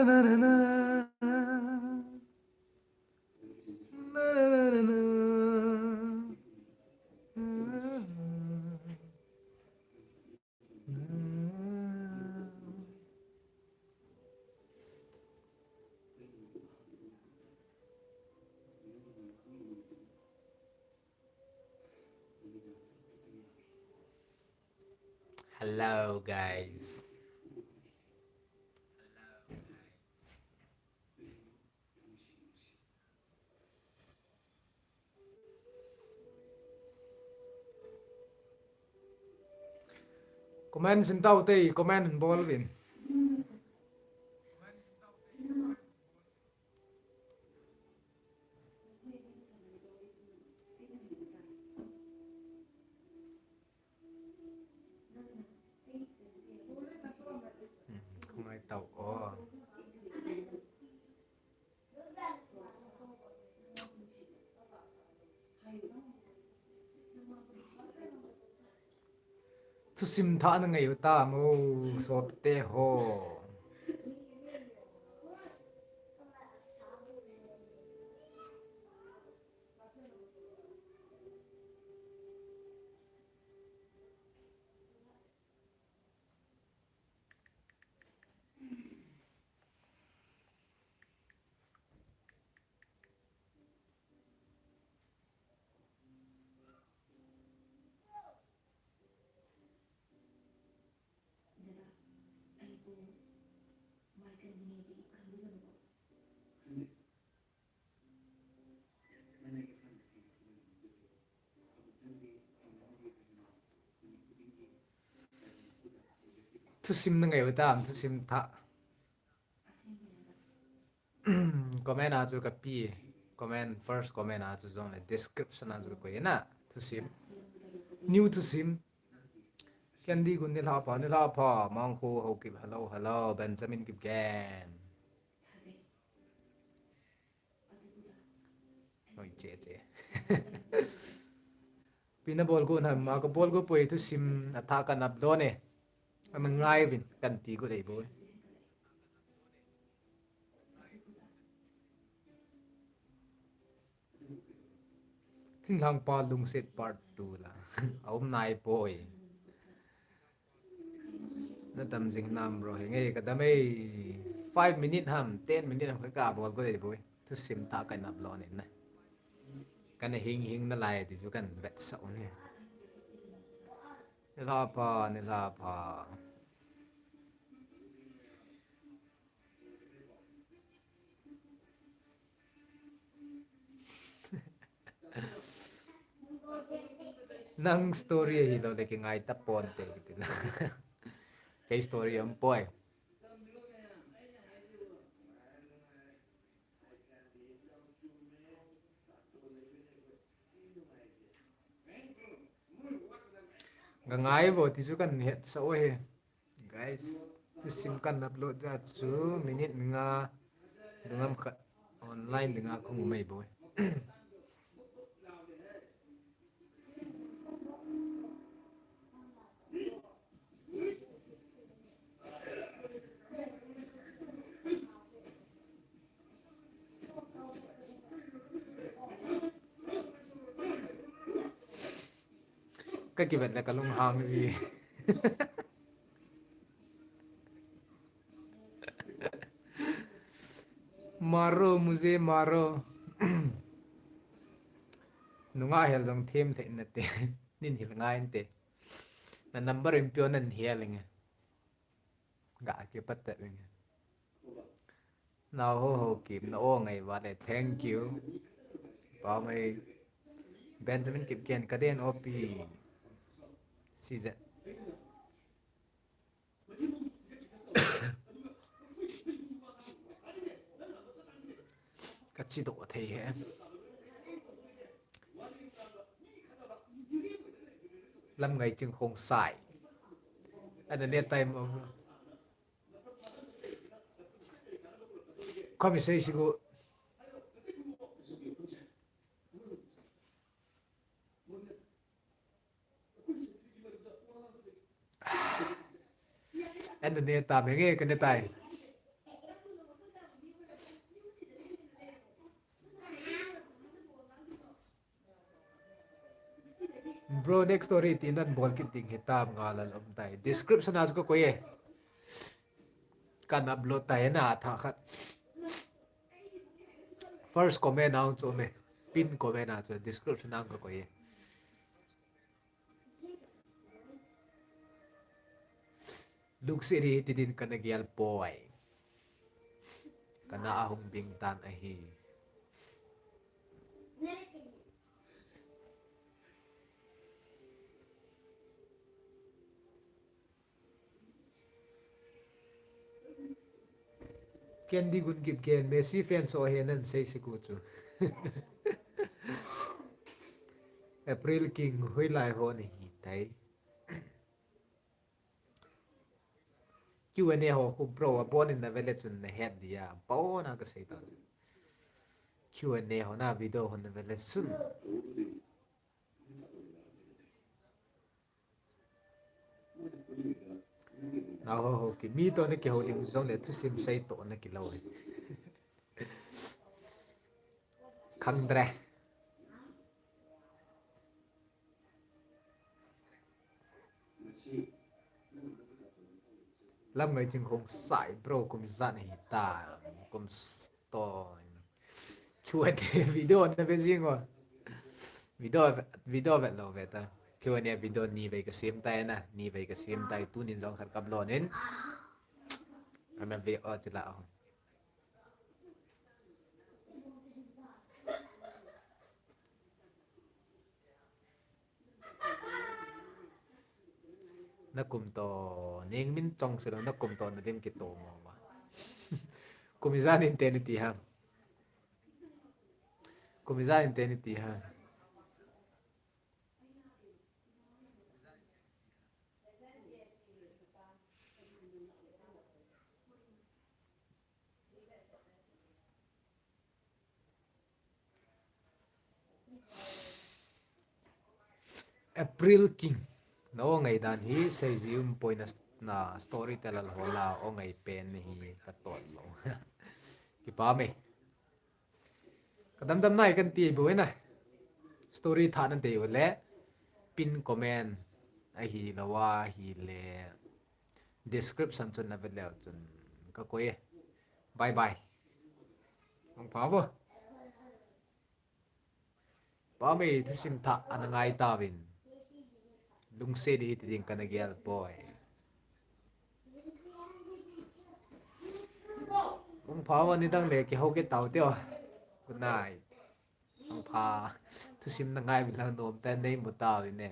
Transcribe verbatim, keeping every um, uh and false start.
Hello, guys. Comment sim tau te, comment bol uvin. Hmm, kung ai tau o. Thusim thah na ngei u tam o, sopite ho. Thusim na ngei u tam, thusim thah. Comment a chu ka pi, comment, first comment a chu jong le description a chu ka koi na, thusim. New thusim. Ken di gun ni la pha, ni la pha, Mangkho ho Kip, hello, hello, Benjamin Kipgen. Oi, che, che. Pi na bol got ham, ma ka bol got poi, thusim a thah kan upload e. Ama ngai uvin, kan ti got ei boi. Thinglhang pa lungset part two la. A um nai poi. Na dam jing nam bro, henge ka dam e. Five minute ham, ten minute ham ka bol got ei boi. Thusim thah kan upload in na. Kana hing hing nalai ti chu kan vetsah u ni. Ni la pha, ni la pha. Nang story ahilou le kingai ta ponte kiti na. Kei story um poi. Ka ngai vo ti chu kan hetsah u ahi. Guys, thusim kan upload ja chu minute nga, dungam khat online dinga kong um ei boi. Ka kivet le ka lunghang ji. Maro, mujhe maro. Nunga hel jong them thei nate. Nin hil ngai inte. Na number in pio nan hel inge. Ga kipat ta inge. Nao ho ho kim na o ngai vale. Thank you. Paomei Benjamin Kipgen, kaden opi. Size. Ka chidoh thei he. Lamngai Chingkhongsai. Ana ne time of. Khomi sei sigu. Ana ne ta me nge ka ne tai. Bro, next story ti nan bol kit ding hitam, ngal a um tai. Description a chu ka koi e. Kan upload tai na tha khat. First comment a chu me. Pin comment a chu, description a ka koi e. Lungset hi ti din kana gel poi. Kana ahung bing tan ahi. Candy Gun Gip Gen, Messi fan so he nan sei siku chu. April King, hoilai ho nahi tai. Q and A ho khu bro, abon in na vele chun na het dia. Abon a ka sei ta. Q and A ho na video ho na vele chun. Na ho ho ki mi to na ki ho ling jong le thusim sei to na ki lo. Khang dre. Lam ngai ching khong sai bro, kum jan hi ta, kum sto. Q and A video na ve jing o. Video, video vet lo ve ta. Q and A video ni vei ka sem tai na, ni vei ka sem tai, tunin jong khat ka upload in. Ana ve o chila o. Na kum to, ning min chong silo, na kum to na dim kito mo ma. Kum ijat in te ni ti ha. Kum ijat in te ni ti ha. April King. Na o ngai dan hi seiji um poi na, na storyteller ho la o ngai pen hi ka tol lo. Kipa me. Ka dam dam nai kan ti bu na. Story tha nan te u le. Pin comment ahi lawa hi le. Description chun na ve leu chun ka koi e. Bye bye. Mangpha vo. Pa mei thusim tha ana ngai tauvin. Lungset hi ti ding kana gel poi. Mangpha vo, ni dang le kihou kit tau te o. Good night. Mangpha. Thusim na ngai uvin lang nom te nei mu tauvin e.